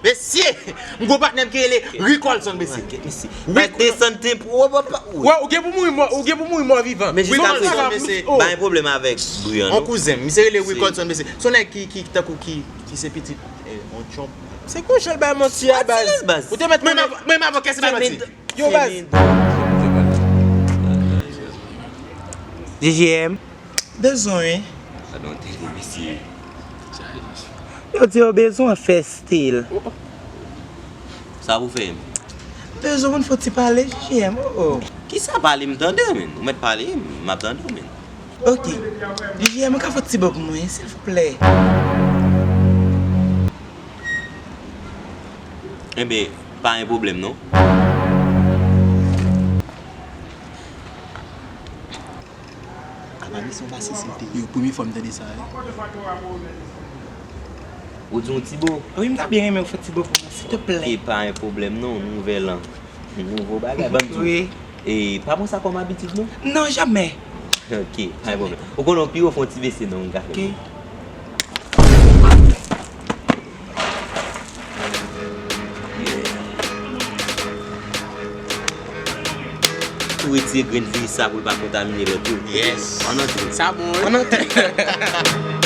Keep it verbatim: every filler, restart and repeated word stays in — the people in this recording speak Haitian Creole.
Mesye, m gon patnè m ki rele Ricolson, mesye. Get mesye. Baz, desann tempo, w ap pa. Wè, ou gen pou mouri mò, ou gen pou mouri mò vivan. Men jiska prezan, mesye, pa gen pwoblèm avèk bri an, non. On kouzen m, misye rele Ricolson, mesye. Se yon nèg ki, ki, tankou ki, ki se pitit, eh, on tchonp. Se konsa l bay manti a, baz. Ou te mèt konnen. Mwen, m ap, mwen, m ap kè se pa manti. Yo, baz. D J M. Bezwen, wi. Gadon tele, mesye. Yo di yo bezwen fè stil. Sa pou fè m? Bezwen moun fò ti pale, J M, oh, oh. Kisa pale m tande, men? Ou mèt pale, m ap tande w, men. Ok. J M, ou ka fè ti bo pou mwen, silvouplè? Enben, pa gen pwoblèm, non. Apa misye yon basis li te. Yo, premye fwa m tande sa, wi. Ou di yon ti bo? Wi, m ta byen renmen w fè ti bo pou mwen, silteplè. Ok, pa gen pwoblèm, non, nouvèl an. Nouvo bagay, ban m di w. Wi. E pa pran sa kòm abitid, non? Non, jamè. Ok, pa gen pwoblèm. Ou konnen w pi wo, fè yon ti bese, non, m ka fè. Ok. Tou retire grenn viris sa pou l pa kontamine lòt yo. Yes. Ann antre. Sa bon, wi. Ann antre.